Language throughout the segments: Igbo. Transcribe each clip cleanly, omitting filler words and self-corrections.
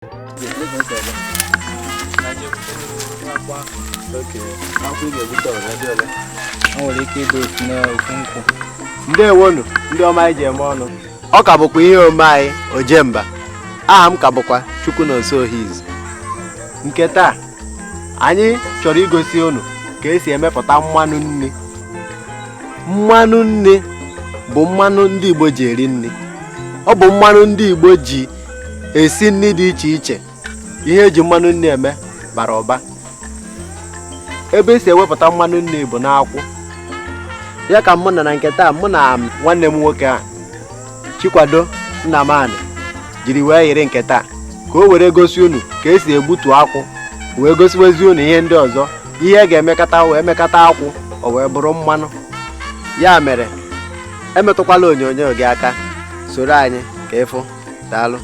Akwụ ị ga-egbute ọzọ dị ole? O nwere ike ịdị otu na ofu nkwụ. Ndewonu, ndị ọma anyị ji eme ọnụ. Ọ ka bụkwa ihe ome anyị Ojemba. Aha m ka bụkwa Chukwunonso Ohizu. Nke taa, anyị chọrọ igosi unu ka esi emepụta mmanụ nri. Mmanụ nri bụ mmanụ ndị Igbo ji eri nri. Ọ bụ mmanụ ndị Igbo ji esi nri dị iche iche. Ihe eji mmanụ nri eme bara ụba. Ebe esi ewepụta mmanụ nri bụ n'akwụ. Ya ka mụ na na nke taa, mụ na nwanne m nwoke a, Chikwado Nnamani, jiri wee yiri nke taa ka o were gosi unu ka esi egbutu akwụ, wee gosiwezi unu ihe ndị ọzọ ihe ga-emekata wee mekata akwụ o wee bụrụ mmanụ. Ya mere, emetụkwala onyonyo gị aka, soro anyị ka ịfụ. Daalụ.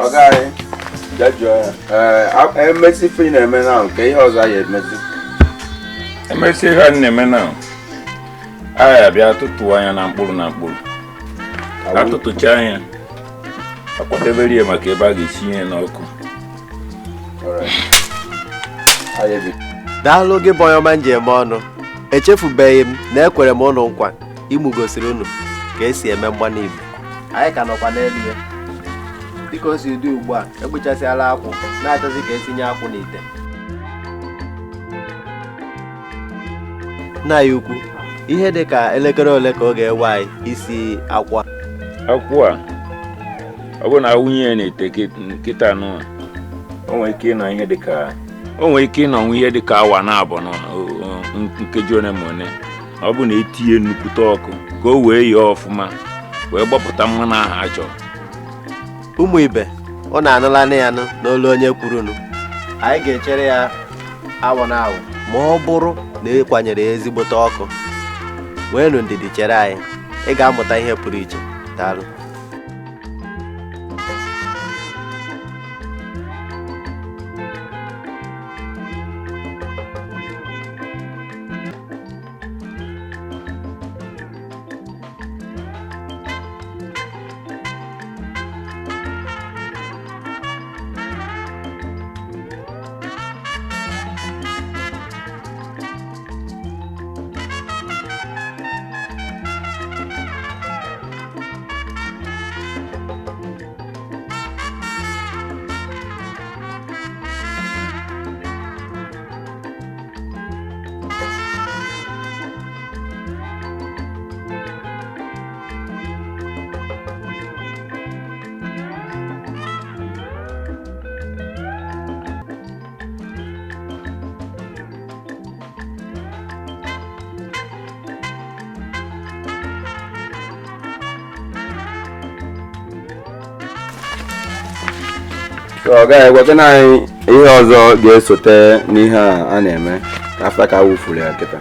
Ọga anyị bịa jụọ ya, emesi ife ị na-eme na nke ihe ọzọ anyị emezi? Emesi ihe a na-eme na anyị abịa tụtụọ anya na mkpụrụ na mkpụrụ, atụtụcha anya, akwadebere ya maka ebe a ga-esi ihe n'ọkụ. Daalụ gị bụ onye ọma nji eme ọnụ. Echefubeghị m na ekwere m ụnụ nkwa ịmụ gosiri unu ka esi eme mmanụ Igbo. Anyị ka nọkwa n'elu ya. Dịka o si dị ugbu a, egbuchasịala akwụ, na-achọzi ka etinye akwụ n'ite. Nna ya ukwu, ihe dị ka elekere ole ka ọ ga-ewe anyị isi akwụ a? Akwụ a, ọ bụrụ na awụnye ya n'ite kịta nụ, o nwere ike ịnọ ihe dịka o nwere ike ịnọ ihe dịka awa na-abụ na nkeji one ma one. Ọ bụ na etinye nnukwute ọkụ ka o wee yee ọfụma wee gbapụta mmanụ ahụ a chọrọ. Ụmụ ibe, ọ na-anụla ya nụ n'olu onye kwurunu. Anyị ga-echere ya awọ na awọ Ma ọ bụrụ na ị kwanyere ya ezigbote ọkụ. Nweenụ ndidi chere anyị, ị ga-amụta ihe pụrụ iche. Daalụ. So ọ gaghị egwekena anyị ihe ọzọ ga-esote n'ihe a na-eme after ka a wụfuru ya kịta.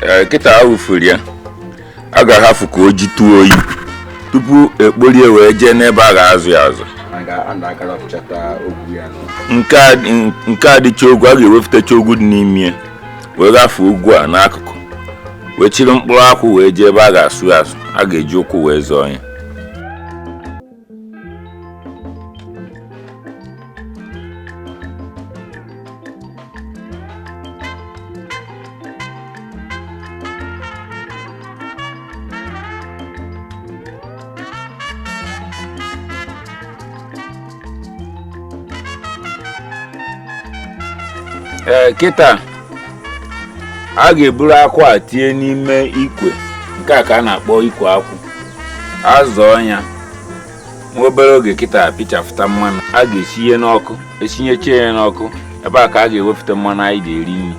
Ee, kịta a wụfuru ya, a ga-ahafụ ka o ji tụọ oyi tupu ekporie wee jee n'ebe a ga-azụ ya azụ. A na-akara ọpụchata ogwu ya nọ. Nke a dịcha ogwu, a ga-ewepụtacha ogwu dị n'ime ya wee gafee ogwu a n'akụkụ wee chịrị mkpụrụ akwụ wee jee ebe a ga-asụ ya asụ. A ga-eji ụkwụ wee zọọ ya. Ee, kịta a ga-eburu akwụ a tinye n'ime ikwe nke a ka a na-akpọ ikwe akwụ. Azọọ ya nwa obere oge kịta pịchafụta mmanụ a ga-esinye n'ọkụ, esinyecha ya n'ọkụ ebe a ka a ga-ewepụta mmanụ anyị ga-eri nri.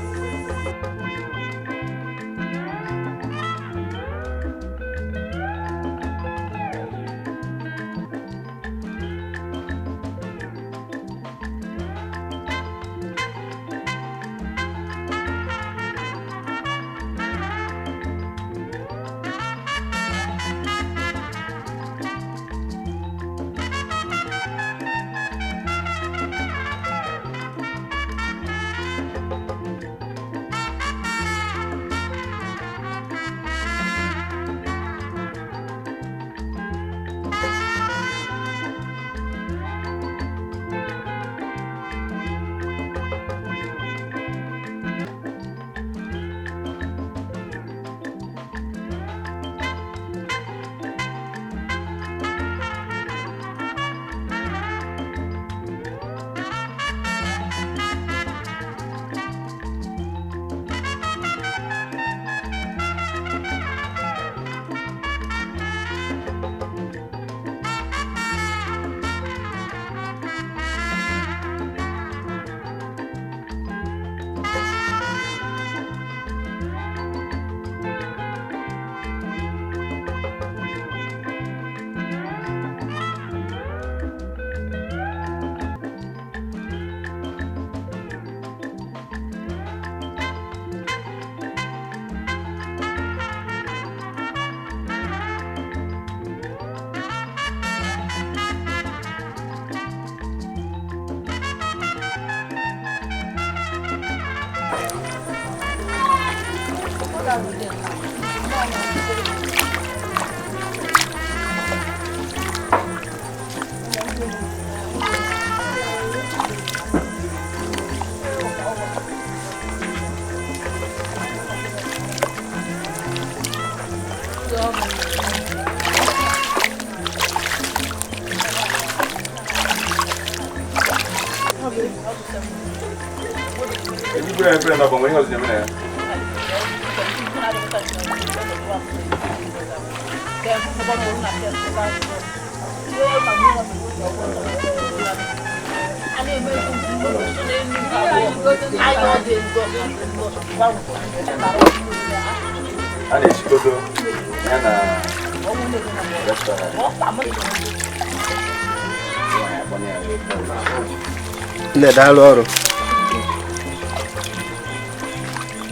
A na-echikodo ya na restaurant. Nne, daalụ ọrụ.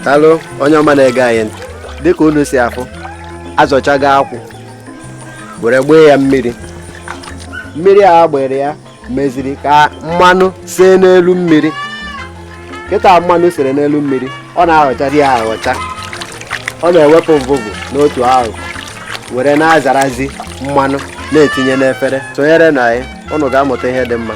Daalụ onye ọma na-ege anyị ntị. Dịka unu si afụ, azọchago akwụ were gbee ya mmiri. Mmiri a gbere ya meziri ka mmanụ see n'elu mmiri. Kịta mmanụ sere n'elu mmiri, ọ na-aghọchazi ya aghọcha. Ọ na-ewepụ mvụvụ n'otu ahụ were na-azarazi mmanụ na-etinye n'efere. Sonyere na anyị, unu ga-amụta ihe dị mma.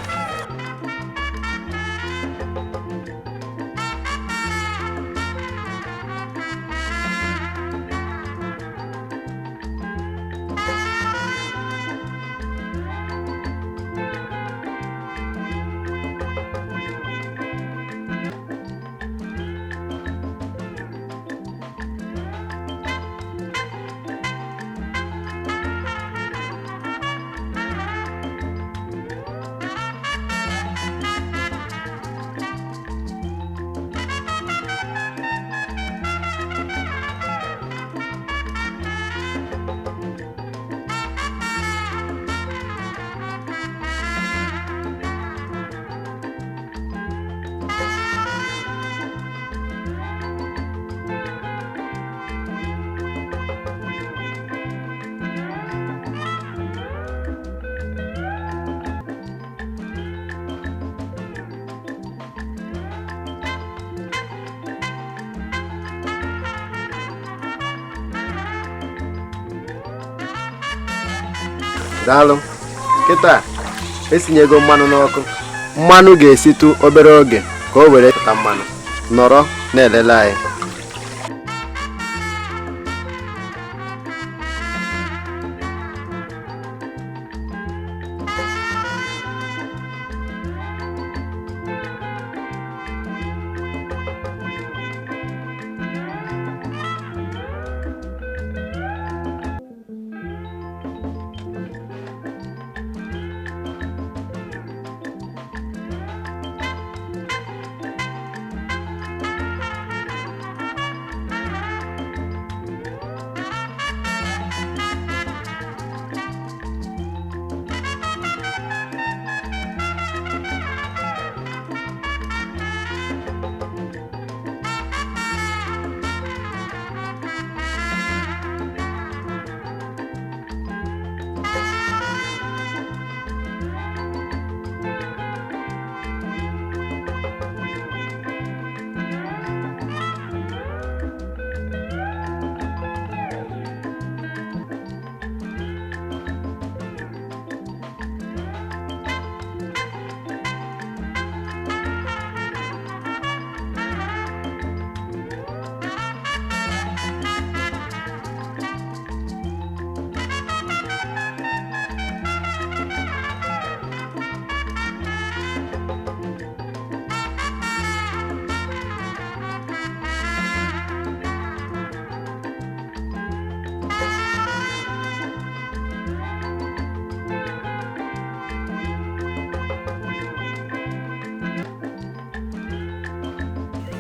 Daalụ. Kịta esinyego mmanụ n'ọkụ. Mmanụ ga-esitụ obere oge ka o were pụta mmanụ. Nọrọ na-elele anyị.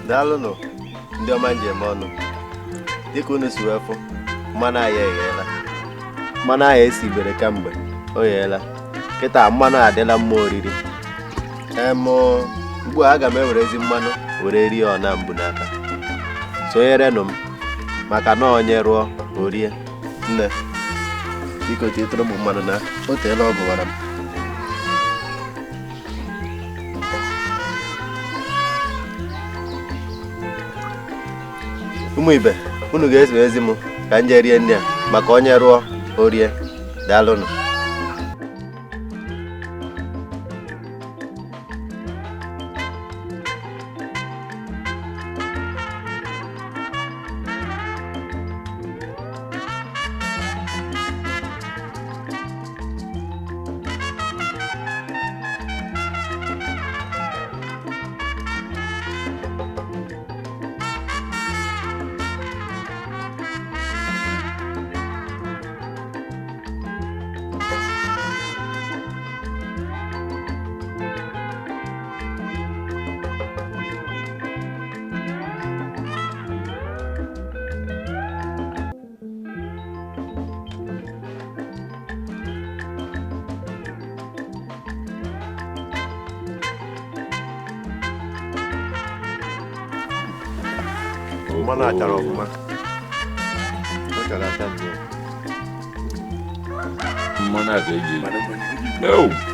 Daalụnụ ndị ọma njem ọnụ. Dịka unu si wee fụ, mmanụ anyị egheela. Mmanụ anyị esibere kamgbe, o gheela. Kịta mmanụ adịla mma oriri. Ugbu a aga m ewerezi mmanụ were rie ọna mbụ n'aka. Sonyerenụ m maka na onye rụọ o rie. Nne, biko tietụrụ m mmanụ na o teela ọ gụwara m. Ụmụ ibe, unu ga-eso ezi m ka m jee rie nne a maka onye rụọ o rie. Daalụnụ. Mmanụ achara ọfụma. Ọ chara acha nnọọ. Mmanụ a ka eji. Oh!